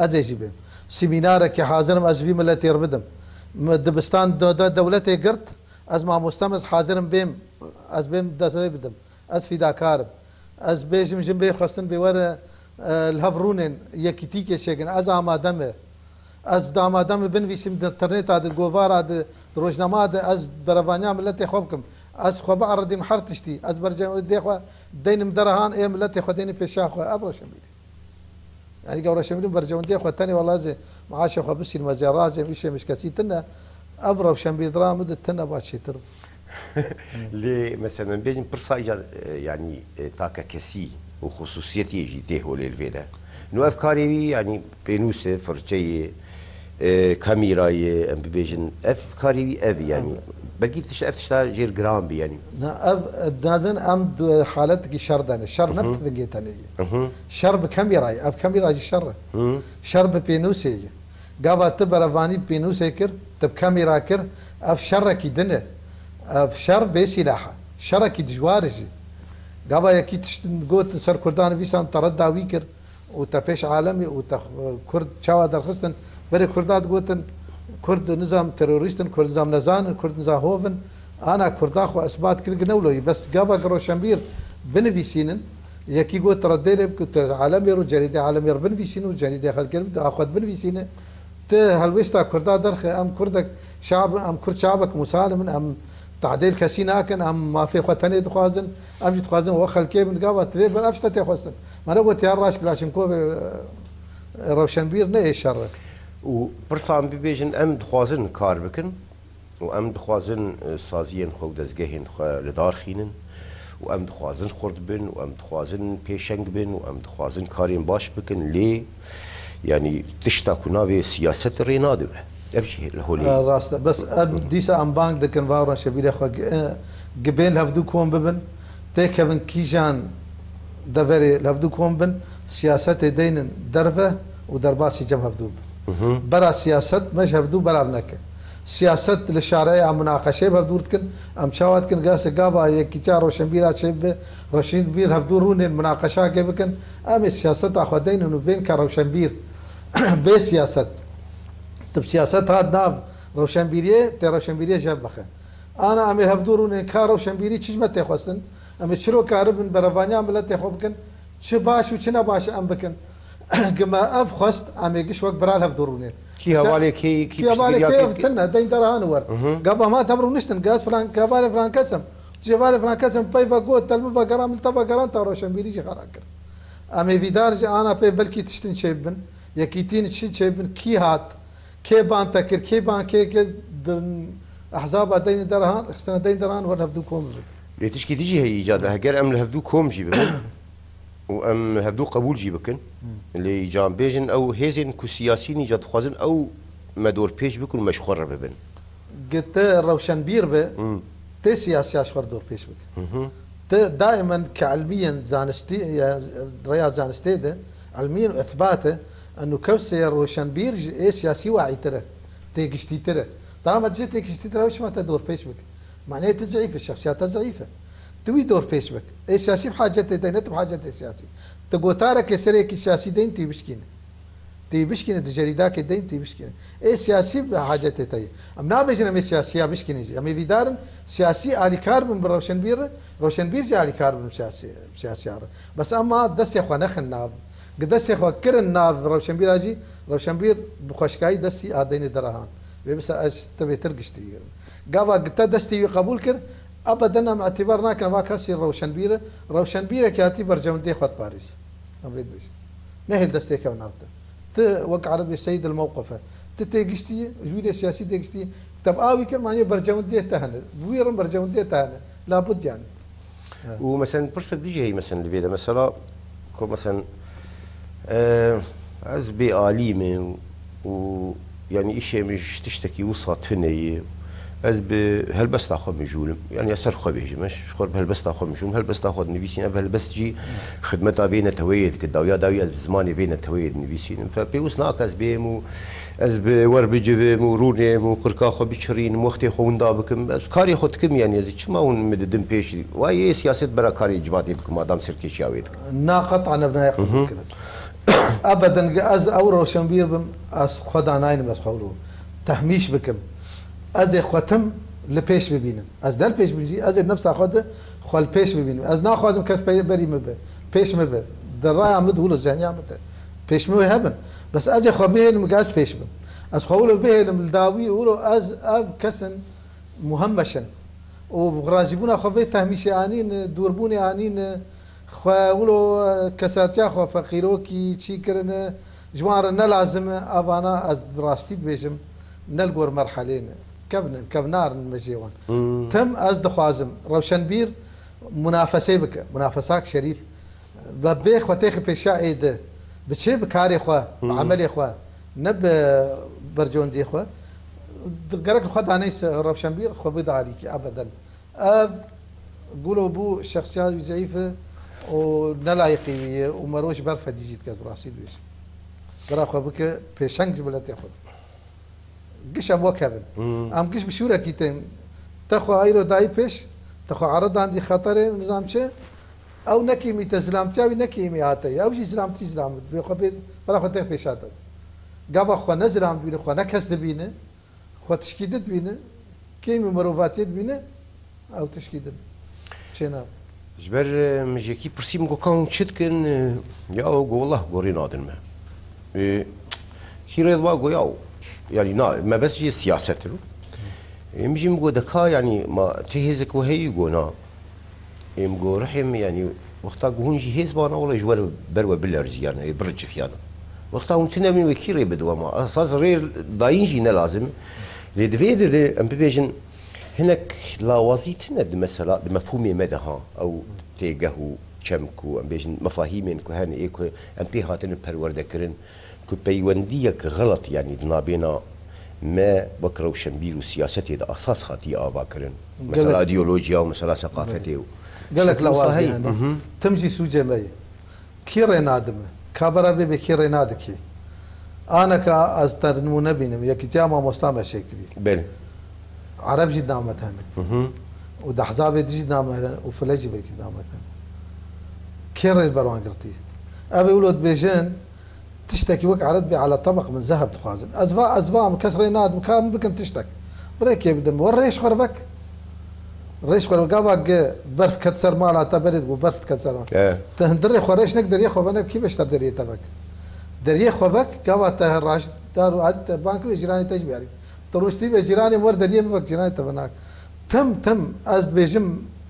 Ez ê jî bêm. Semînarekê hazir im, ez vî miletê re bidim. Mi dibistan de, de dewletê girt, ez mamoste me, ez hazir im bêm. Ez bêm destê bidim. Ez fîdakar im. Ez bêjim jin bê xwestin bê were, e, li hev rûnên yekîtîkê çêkin. Ez amade me. Ez di amade me binivîsim di interneta de, govara de, di rojnama de, ez berevaniya miletê xwe bikim. Ez xwe bieridim her tiştî. Ez bercewendê xwe deynim derehan ê miletê xwe deynim pêşa xwe. Ev rewşenbîrî. Yanî gava rewşenbîrî bercewendê xwe tenê wela ez ê maaşê xwe bisînim, ez ê razêm, îşê min ji kesî tune. Ev rewşenbîr dira min de tune ba çêtir bû. Lê, meselen, bêjin pirsa îcar, e, yanî, e, takekesî û xusûsiyetê jî tê holê li vê de. No ev karê wî, yanî, pênûs e, firçe ye, e, kamîra ye, em bibêjin, ev karê wî ev, yanî, Evet. belkî tiş-, ev tişta jêr giran bî, yanî. Na, ev, e, nazen em di haletekî şer de ne. Şer ne Mhm. bi tivingê tenê ye. Mhm. Şer bi kamîra ye. Ev kamîra jî şer e. Mhm. Şer bi pênûsê ye. Gava tu berevanî pênûsê kir, tu bi kamîra kir, ev şerekî din e. Ev şer bê sîlah e. Şerekî dijwar e jî. Gava yekî tiştin gotin ser Kurdan, vîsan te redda wî kir û te pêş alemê û te xwe-, Kurd çawa derxistin. Berê Kurda digotin, Kurd nizam terorîst in, Kurd nizam nezan in, Kurd nizam hov in. Ana Kurda xwe isbat kir, gine wilo yî. Bes gava ki roşenbîr binivîsînin, Yekî got, "Reddê lê bike, tu alemê ro, cerîdê alemê re binivîsîne û cerîdê xelkê re bide, a xwe binivîsîne." Ti helwêsta Kurda derxe, em Kurdek şab in, em Kurd şabek musalim in, em tehdê li kesî nakin, em mafê xwe tenê dixwazin, em jî dixwazin we xelkê bin, gava ti vê bin, ev tişta tê xwestin. Me negot ya raş Kilaşinkovê, e, rewşenbîr ne ê şer e. Û pirsa em bibêjin, em dixwazin kar bikin. Û em dixwazin, e, saziyên xwe û dezgehên xwe li dar xînin û em dixwazin xurt bin û em dixwazin pêşeng bin û em dixwazin karên baş bikin, lê, yanî, tişta ku navê siyaset rê nade we. Ev jî li holê E, ye. Rast e. Bes em dîsa em bang dikin, va rewşenbîrê xwe gi-, e, gibên li hevdû kom bibin, têkevin kîjan deverê li hevdû kom bin, Siyasetê deynin derve û derbasî cem hevdû bin. Bera siyaset me ji hevdû belav neke. Siyaset li şareya munaqeşeyê bi hevdû dikin. Em çawa dikin? Gase gava yekîtiya rewşenbîra çêbibe, rewşenbîr hevdû rûnên munaqeşakê bikin. Em ê siyaseta xwe deynin û bên ke rewşenbîr. Bê siyaset. Tu bi siyaset hat nav rewşenbîriyê, tê rewşenbîriyê jev bixe. Ana em ê hevdû rûnên ka rewşenbîrî çi ji me tê xwestin? Em ê çilo karibin berevaniya miletê xwe bikin? Çi baş û çi ne baş em bikin? Gi me ev xwest, em ê giş wek bira li hevdû rûnên. Kî hevalê kê yî, kî piştgiriya kê yî? Tine, deyn derahan wer. Gava ma tem rûniştin, gaz filan, hevalê filan kes im. Ji hevalê filan kes im, pey ve got, telmi vegeran, milte vegeran, ta rewşenbîrî jî xera kir. Em ê vîdar ji ana pê belkî tiştin çêbibin, yekîtîn tiştin çêbibin, kî hat, kê ban te kir, kê ban kê kir, di ehzaba deynê derahan, xistine deyn derahan wer hevdû kom bibin. Lê tişkî dijî heye îca de, heger em li hevdû kom jî bibin û em hevdû qebûl jî bikin, lê îca em bêjin ew hêzên ku siyasî nî îca dixwazin ew me dorpêç bikin û me ji xwe re bibin. Gi te rewşenbîr be, Hmm. tê siyasiya ji xwe re dorpêç bike. Hı hı. Te daimen ke ilmiyen zanistî, ya, rêya zanistê de, ilmiyen û ethbat e, eno kewsê rewşenbîr ji ê siyasî waîtir e, têgiştîtir e. Dana me dijê têgiştîtir e, ew çima te dorpêç bike? Manê tu zeîf e, şexsiyata zeîf e. Tu wî dorpêç bike. Ê siyasî bi hacetê te, ne tu bi hacetê siyasî. Tu gotarekê serê yekî siyasî deyîn tê bişkîne. Tê bişkîne, di cerîdakê deyîn tê bişkîne. Ê siyasî bi hacetê te ye. Em nabêjin em ê siyasiya bişkînin jî. Em ê vîdarin siyasî alîkar bin bi rewşenbîr re, rewşenbîr jî alîkar bin bi siyasî, siyasiya re. Bes ema destê xwe nexin nav. Gi destê xwe kirin nav rewşenbîra jî, rewşenbîr bi xweşkayî destî a deynê derahan. Vê bisa ez te bêtir giştî. Gava gi te destê wî qebûl kir, ebeden em îtîbar nakin va kesî rewşenbîr e. Rewşenbîrekî hatî berjewendiyê xwe diparêz. Em vê dibêjin. Nehêl destê kew nav te. Tu wek erebê seyid el mewqif e. Tu têgiştî yî, ji wî lê siyasî têgiştî yî. Te bi awî kir, manê berjewendiyê te hene. Bi wî rin berjewendiyê te hene. Labud yani. Evet. Û meselen pirsek dijî heye meselen li vê de. Mesela, ku meselen, e, ez bê alî me û, û, yanî îşê min ji tiştekî wisa tune ye. Ez bi helbesta xwe mijûl im. Yanî ez ser xwe bêjim. Ez ji xwe bi helbesta xwe mijûl im. Helbesta xwe dinivîsînim. Ev helbest jî xidmeta vê neteweyê dike. Dawiya dawî ez bi zimanê vê neteweyê dinivîsînim. Fe pêwist nake ez bêm û ez bi wer bicivim û rûnêm û qirka xwe biçirînim, wextê xwe winda bikim. Ez karê xwe dikim, yanî ez çima hûn min didin pêş? Wayê siyaset bera karê civadê bikim, adam serkêşiya wê dikim. Na qet'a ne binaya qebûl kirin. Ebeden ez ew rewşenbîr bim, ez xwe danaynim, ez xwe wilo tehmîş bikim. Ez ê xwe tim li pêş bibînim. Ez ne li pêş bibînim jî, ez ê nefsa xwe de xwe li pêş bibînim. Ez naxwazim kes pey-, berî min be, pêş min be. Di raya min de wilo zehniya min de pêş min wê hebin. Bes ez ê xwe bihêlim, ez pêş bim. Ez xwe wilo bihêlim li dawî, wilo ez ev kesin muhemmeş in. Û razîbûna xwe vê tehmîşê anîn, dûrbûnê anîn, xwe wilo kesatiya xwe feqîrokî çî kirine, ji wan re ne lazim e, evana ez bi rastî dibêjim, ne li gor merhelê ne. Kevn in, kevnar in me jê wan. Hmm. Tim ez dixwazim, rewşenbîr munafesê bike, munafesak şerîf. Bi bê xwe têxi pêşa ê de, bi çê bi karê xwe, bi Hmm. emelê xwe, ne bi bercewendiyê xwe. Gerek li xwe daneyse rewşenbîr xwe bide alîkî ebeden. Ev gulo bû şexsiyat wî zeîf e û ne layiqî wî ye û mero ji ber fedî jî dike, ez bi rastî dibêjim. Bira xwe bike pêşeng ji miletê xwe. Giş em wek hev in. Hmm. Em giş bi şûrekî tên. Te xwe ayro dayî pêş, te xwe eredandî xeterê nizam çi? Ew nekîmî te zilamtiya wî nekîmî hate. Ew jî zilamtî zilam. Bê xwe bê, bira xwe tê pêşa te. Gava xwe ne zilam dibîne, xwe ne kes dibîne. Xwe tişkî din dibîne, kêmî mirovatiyê dibîne, ew tişkî din çênabe. Ji ber, e, min ji yekî pirsî, min got, "Ka hûn çi dikin?" E, ya, got, "Wallah, gorê nadin me." E, kî rê diba, got, "Ya, yanî na, mebest jî siyaset e." E, min jî min got, "De ka, yanî ma tê hêzek we heyî?" Got, "Na." Êm got, "Rihê min, yanî wexta ku hûn jî hêz bana, wele ji we ber we bilerziyane, ê biricifiyane. Wexta hûn tune bin, wekî rê bide we ma. Esas rê dayîn jî ne lazim e. Lê di vê de, de em bibêjin, hinek lawazî tune di mesela, di mefhûmê me de ha. Ew têgeh û çem ku em bêjin, mefahîmên ku hene, ê ku em pê hatine perwerdekirin, ku peywendiyek xelet, yanî di nabêna me wek rewşenbîr û siyasetê de asas hatiye avakirin. Mesela Gelek. Îdeolojiya û mesela seqafetê û Gelek şekil lawaz wisa heye. Yani. Mhm. Tim jî sûcê me ye. Kî rê nadime? Ka bera bê bê kê rê nadikî. Aneka ez te nimûne bînim, Yekîtiya Mamosta me çêkirî. Belê. Ereb jî di nav me de hene. Hı hı. Û di hezabê dî jî di nav me hene û file jî belkî di nav me de hene. Kê rê li ber wan girtî? Ev ê wilo dibêjin, tiştekî wek Ereb bê ala tebeq min zeheb dixwazin. Ez va, ez va, min kes rê nadim, ka min bikin tiştek. Bi rêkê bidin, we rêş xwe vek. Rêş xwe gava ge berf ket ser mala te, berê digo berf diket ser mala. E. Te hundirê xwe rêş nek deriyê xwe vene, kî beşter deriyê te vek? Deriyê xwe vek, gava te raşdar û alî te ban kir, cîranê te jî biyarî. Tu rûştî be cîranê wer deriyê bivek, cîranê te venak. Tim, tim, ez dibêjim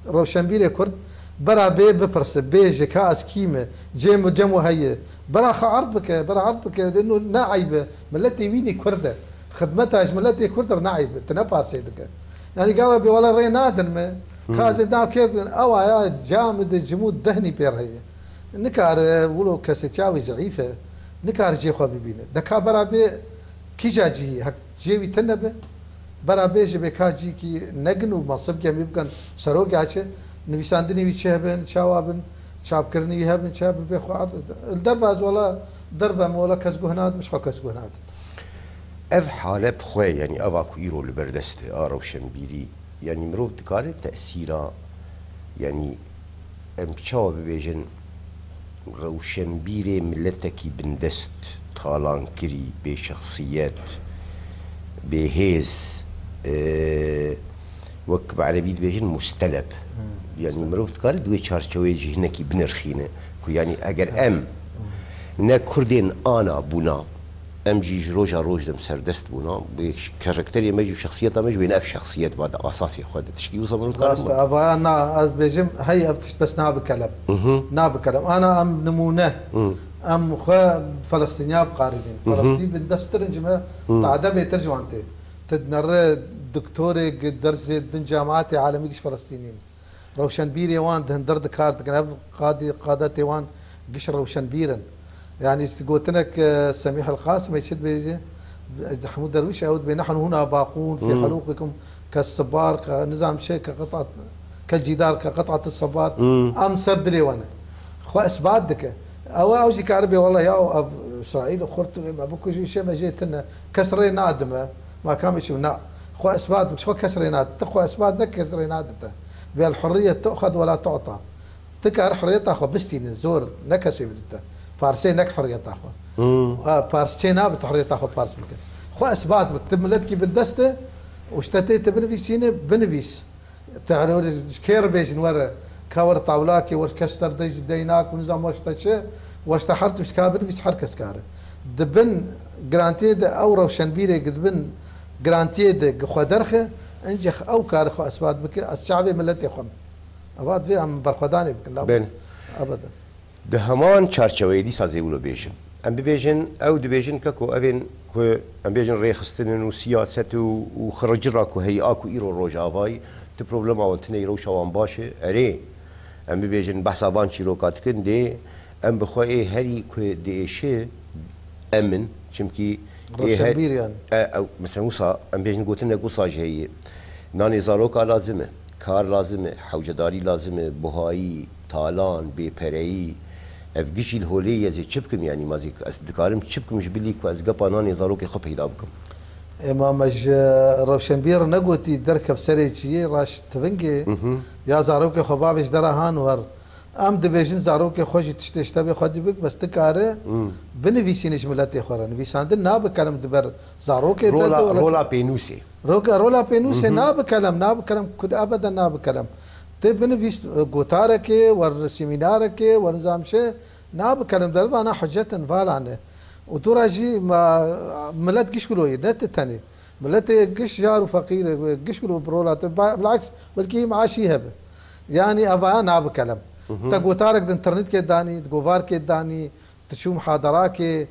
rewşenbîrê Kurd, bera bê bipirse, bêje ka ez kî me, cê min cem we heye. Bera xwe erd bike, bera erd bike, de no ne eybe. Miletê wî nî Kurd e. Xidmeta ji miletê Kurd re ne eybe. Tu ne parsê dike. Yanî gava bê wala rê nadin me. Hmm. Ka ez ê nav kêf dikin, ew aya ca min de cimû dehnî pê re heye. Nikare wilo kesetiya wî zeîf e. Nikare cê xwe bibîne. De ka bera bê kîja cihî, hek cê wî tune be. Bera bê ji bê ka cîkî negin û masib gemî bikin serokê çi, nivîsandinê wî çi hebin, çawa bin, çapkirinê wî hebin, çi hebin bê xwe ard. Li derve ez wala derve me wala kes guh nadim, ji xwe kes guh nadim. Ev hale bi xwe, yanî eva ku îro li ber dest e, a rewşenbîrî, yanî mirov dikare tesîra, yanî em çawa bibêjin, rewşenbîrê miletekî bindest, talankirî, bê şexsiyet, bê hêz, e, wek bi erebî dibêjin musteleb. Hmm. Yanî mirov dikare di wê çarçeweyê jî hinekî binirxîne ku yanî eger em ne Kurdên ana bûna, em jî ji roja roj dem serdest bûna, bi karakterê me jî û şexsiyeta me jî wêne ev şexsiyet ba di asasê xwe de. Tişkî wisa mirov dikare. Rast e, avaya na, ez bêjim, hey ev tişt bes nabe kelem. Mhm. Nabe kelem. Ana em nimûne, mhm, em xwe Felestîniya biqarînin. Mhm. Felestîn bindestir in ji me, mhm, tade bêtir ji wan tê. Tu dinere doktorê gi dersê din cemaatê alemî giş Felestînî ne. Rewşenbîrê wan di hundir di kar dikin. Ev qadî, qadetê wan giş rewşenbîr in. Yanî gotinek, e, Semîh El Qasimê çi dibêje? Hemû derwîş ew dibê, "Nehnu huna baqûn, fî, hmm, hulûqikum ke sibar, ke nizam çi, ke qit'at, ke cîdar, ke qit'at sibar." Hmm. Em ser dilê we ne. Xwe isbat dike. Ew, ew jî karibe, "Wela ya ev Îsraîl xurt me bikujî, şê me jê tune. Kes rê nadime." Ma kamê çi? Na. Xwe isbat bik, xwe kes rê nade. Tu xwe isbat ne, kes rê nade te. Bê el hurriye tu'xed we la tu'ta. Tu kar hurriyeta xwe bistîne, zor ne kesê bide te. Parsê nek hurriyeta xwe. Hmm. A, pars çê nabe tu hurriyeta xwe pars bike. Xwe isbat bik. Tu miletkî bi dest e û ji te tê tu binivîsîne, binivîs. Teror ji kê re bêjin were, ka were tawlakê, were kes ter de ji deynak û nizam were ji te çi, were ji te her tişt ka binivîs her kes kare. Di bin grantiyê de ew rewşenbîrê gi di bin grantiyê de gi xwe derxe, ince ew kare xwe isbat bike, ez çavê miletê xwe me. Eva divê em berxwedanê bikin, la Belê. Ebeden. Di heman çarçeweyê dîsa zê wilo bêjin. Em bibêjin, ew dibêjin keko evên ku em bêjin rêxistin in û siyaset û, û xiricira ku heyî a ku îro Rojavayî, tu problema wan tune yî, rewşa wan baş e. Erê, em bibêjin behsa van çîroka dikin, dê em bi xwe ê herî ku diêşi em in. Çimkî ê her Rewşenbîr yani. E, ew, mesela wisa, em bêjin gotinek wisa jî heye. Nanê zaroka lazim e, kar lazim e, hewcedarî lazim e, buhayî, talan, bêpereyî, ev gişî li holê ye, ez ê çi bikim, yanî ma zî ez dikarim çi bikim ji bilî ku ez gepa nanê zarokê xwe peyda bikim? Êma me ji rewşenbîr negotî derkev serê çiyê, raş tivingê, mhm, ya zarokê xwe bavê ji dera han wer. Em dibêjin zarokê xwe jî tiştê ji tevê xwe dî bik, bes dikare, hmm, binivîsîne ji miletê xwe re. Nivîsandin nabe kelem di ber zarokê te Rola, de, wela rola pênûsê. Roke-, rola pênûsê, mhm, nabe kelem, nabe kelem, ku ebeden nabe kelem. Tê binivîs, e, gotarekê, wer semînarekê, wer nizam çi, nabe kelem, dervana hucet in, vala ne. Û dora jî ma, milet giş wilo ye, ne ti tenê. Miletê giş jar û feqîr e, giş wilo bi rola te, ba-, bilaks, belkî maaşî hebe. Yanî evaya nabe kelem. Mhm. Te gotarek di înternetke danî, di govarkê danî, tu çû muhadarakê,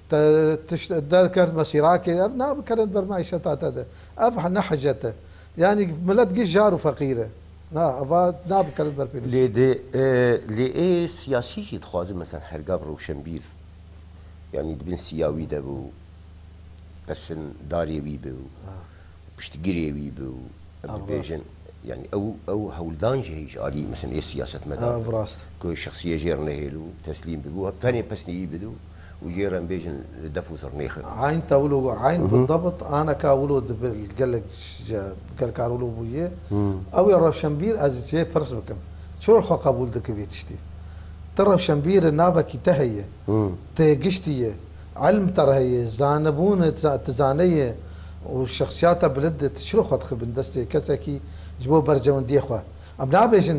te tişt derkert mesîrakê, ev nabe kelem ber maîşeta te de. Ev ne hicet e. Yanî milet giş jar û feqîr e. Na, eva nabe kelem ber pênûs. Lê di, e, lê ê siyasî jî dixwazin, mesela her gav rewşenbîr, yanî di bin siya wî de bû, pesin darê wî bû, ha, piştgirê wî bû, em, ev rast, dibêjin, Yani ew, ew hewldan jî heye ji alî, mesela, ê siyasetmedaran. Ev rast. Ku şexsiyê jê re nehêl û teslîm bibe û tenê pesnê wî bide û jê re em bêjin li def û zirnê xin. Eyn te wilo, eyn Mhm. bi dabit aneka wilo dibe gelek ji, gelkar wilo bûye. Hmm. Ew ê rewşenbîr ez jê pirs bikim. Çilo xwe qebûl dike vê tiştî? Ti rewşenbîr e, navekî te heye. Hmm. Te giştî ye. Elm te re heye, zanebûn e, za-, tu zane ye û şexsiyata bilind e, tu çilo xwe dixe bin destê kesekî ji bo bercewendiyê xwe? Em nabêjin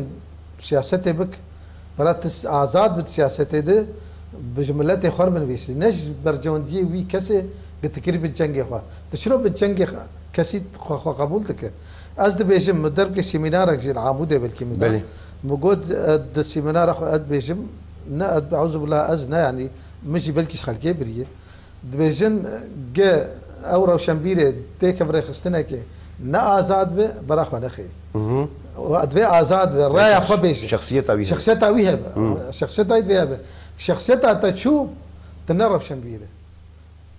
siyasetê bik, bela tu s-, azad bit siyasetê de, bi ji miletê xwe re binivîsî. Ne ji bercewendiyê wî kesê gi tu kirî bin cengê xwe. Tu çilo bin cengê xwe, kesî xwe, xwe qebûl dike? Ez dibêjim, min derbkê semînarek jî li Amûdê belkî min da. Belê. Min got, e, di semînara xwe ez dibêjim, ne, ez, euzubillah, ez ne, yanî, min jî belkî ji xelkê biriye. Dibêjin, ge ew rewşenbîrê tê kevirêxistinekê ne azad be, bera xwe nexê. Mhm. Û divê azad be, raya xwe bêje. Şexsiyeta wî hebe. Şexsiyeta wî hebe. Hmm. Şexsiyeta wî divê hebe. Şexsiyeta te çû, tu ne rewşenbîr e.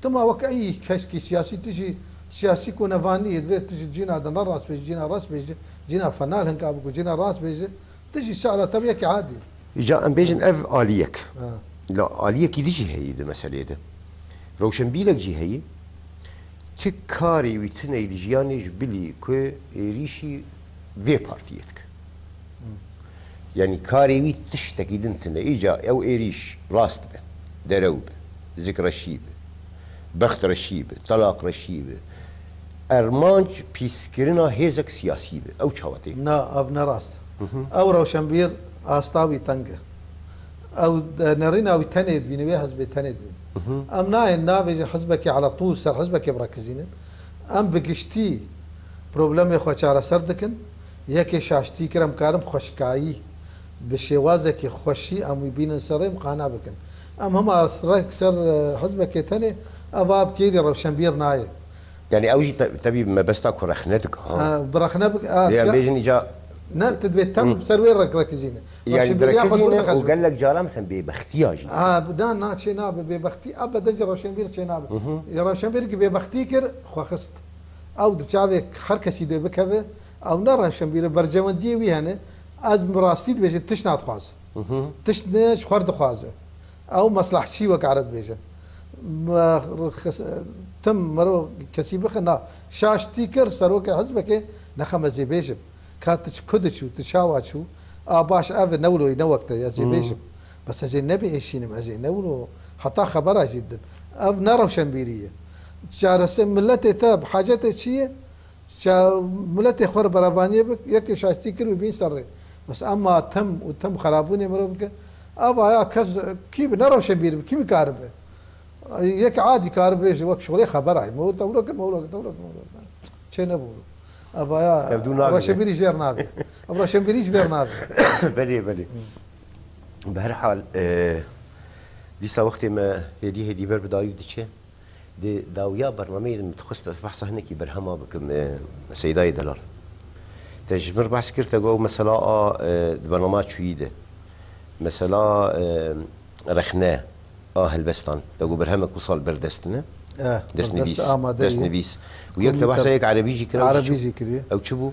Tima wek ey keskî siyasî, tu jî siyasî ku nevanî yê, divê tu jî cîna de ne rast bêjî, cîna rast bêjî, cîna fenal hinka bikû, cîna rast bêjî, tu jî şe'ra te bi yekî adî. Îca em bêjin ev aliyek. Ha. La aliyekî dî jî heyî di meseleyê de. Rewşenbîrek jî heyî. Ti karê wî tune yî li jiyanê ji bilî ku êrîşî vê partiyê dike. Hmm. Yanî karê wî tiştekî din tune. Îca ew êrîş rast be, derew be, zikreşî be, bextreşî be, telaqreşî be. Ermanc pîskirina hêzek siyasî be. Ew çawa tê? Na, ev ne rast. Hı hı. Ew rewşenbîr asta wî teng e. Ew, e, nerîna wî tenê dibîne, wê hizbê tenê dibîne. Hı hı. Em nayên navê ji hizbekê ala tûl ser hizbekê birekizînin. Em bi giştî problemê xwe çareser dikin. Yekê şaştî kir, em karin xweşikayî, bi şêwazekî xweşî em wî bînin ser rê, em qane bikin. Em hema rek ser, e, hizbekê tenê, ev a bi kêlî rewşenbîr nayê. Yani ew jî te-, tevî mebesta ku rexne dike, ha. Ha, bi rexne bik-, ha, Lê em dika-, bêjin îca Ne, tu dibê tem Hı. ser wê rek-, rekizîne. Yani Rewşenbîriya xwe direkizîne dûr û dixez bike. Gelek caran sen bêbextiya jî. Ha, bi-, na, na, çê nabe, bêbextî, ebede jî rewşenbîr çê nabe. Hı hı. Ya rewşenbîr ki bêbextî kir, xwe xist. Ew di çavê her kesî dê bikeve, ew ne rewşenbîr e, bercewendiyê wî hene. Ez bi rastî dibêjim, tişt nadixwaze. Hı hı. Tişt ne ji xwe dixwaze. Ew meslahçî wek ere dibêje. Me xis-, tim mero kesî bixe, na, şaştî kir, serokê hizbekê, nexe me zê bêjim. Ka tu çi ku diçû, tu çawa çû? A baş ev e, ne wilo, ne wek te, ez ê Hmm. bêjim. Bes ez ê nebêşînim, ez ê ne wilo, heta xebera jî didin. Ev ne rewşenbîrî ye. Çarese miletê te bi hacetê çi ye? Ça miletê xwe re berevaniyê bik, yekê şaştî kir û bîn ser rê. Bes ema tim û tim xerabûnê mirov bike, eva ya kes kî bi ne rewşenbîr bi, kî bi karibe? Yek adî karibe bêje, wek şixulê xeberayê. Me wilo tewlo kir, me wilo kir, tewlo kir, me wilo kir. Çê nebû. Eva ya Ev dû nagire. Rewşenbîrî jêr nabe. Ev rewşenbîrî ji bêr nabe. Belê, belê. Bi her hal, e, dîsa wextê me hêdî hêdî ber bi dawî diçe. Di dawiya bernameyê de min dixwest ez behsa hinekî berhema bikim, e, Seydayê Delal. Te ji min re behs kir, te got ew mesela a, e, di bernama çûyî de. Mesela, e, rexne a helbestan. Te got berhemek wisa li ber dest tune. Eh, Destnivîs. Destnivîs. Û yek te behsa yek erebî jî kir, ew jî çi-, Erebî jî kiriye. Ew çi bû?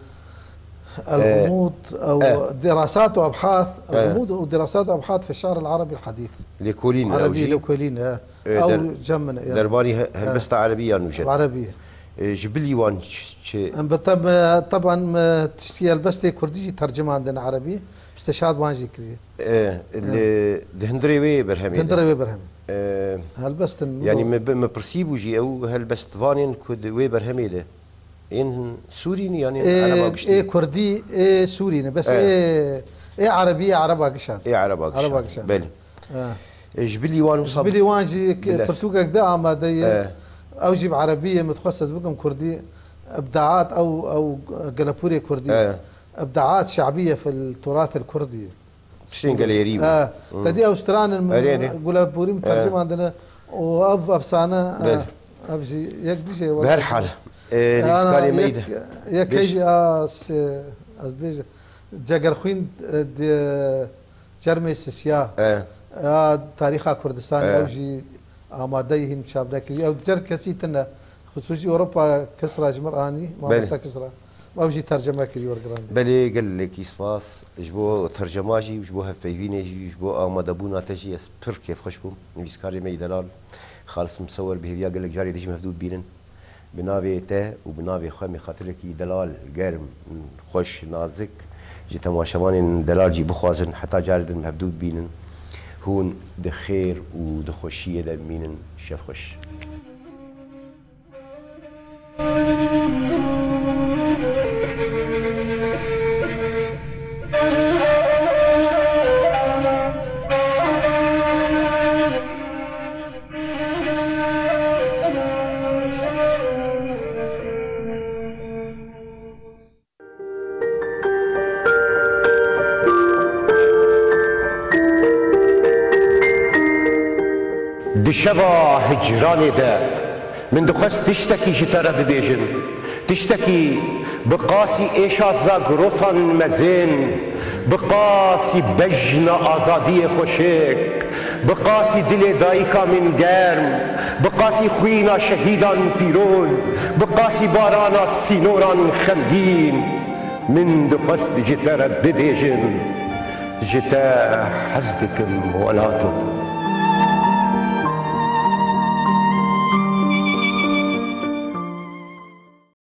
Eh, الغموض أو eh. دراسات وأبحاث، Eh. الغموض ودراسات وأبحاث في الشعر العربي الحديث. Lêkolîn, ew Erebî jî. Lêkolîn, eh. E, Ew der-, cem min, ya. Derbarî he-, Ya. helbesta erebî ya nûjen. Erebî. E, ji bilî wan ç-, çi? Em bi tem-, e, teban, e, tiştî helbestê kurdî jî tercimandin erebî. Mistêşad wan jî kiriye. E, Ya. li, di hundirê wê berhemê de. Hundirê wê berhemê. E, Helbestin yanî wilo. me bi-, me pirsî bû jî, ew helbestvanên ku di wê berhemê de. Ên Sûrî ne, yanî Ê, ereba giştî? Ê kurdî, ê Sûrî ne. Bes E. ê, ê erebî, ê ereba gişan. Ê ereba gişan. Ereba gişan. Belê. Ha. E, ji bilî wan wisa Ji bilî wan jî k-, Biles. pirtûkek de amade ye. E. Ew jî bi erebî ye, min dixwest ez bikim kurdî. Ibdaat ew, ew gelepûrê kurdî. E. Ibdaat şe'bîye fil turath el kurdî. Tiştên gelêrî bû. E, Hmm. te dî ew stranin min Erê, erê. gelepûrî min E. tercimandine û ev efsane, e, Belê. ev jî yek dijê Bi her hal, e, Ana, nivîskarê me yê yek, de. yek Beş. heyî a se-, ez bêjim, Cegerxwîn, e, di Cermê Sisiya. E. Ya tarîxa Kurdistanê E. ew jî amadeyî hîn çap nekiriye. Ew dicer kesî tune. Xisûsî Ewropa Kisra ji mir anî, Belê. mamosta Kisra. Ew jî terceme kirî wer giran. Belê, gelekî spas ji bo tercema jî û ji bo hevpeyvînê jî, ji bo amadebûna te jî ez pir kêfxweş bûm. Nivîskarê me yî delal Xalis Misewer bi hêviya gelek carê dijî me hevdû bibînin. Bi navê te û bi navê xwe em ê xatirkî delal, germ, xweş, nazik ji temaşevanên delal jî bixwazin, heta carê din em hevdû bibînin. Hûn di xêr û di xweşiyê de bimînin. Şev xweş. Di şeva hicranê de min dixwest tiştekî ji te re bibêjim. Tiştekî bi qasî êşa zagrosan mezin, bi qasî bejna azadiyê xweşik, bi qasî dilê dayika min germ, bi qasî xwîna şehîdan pîroz, bi qasî barana sînoran xemgîn. Min dixwest ji te re bibêjim, ji te hez dikim welato.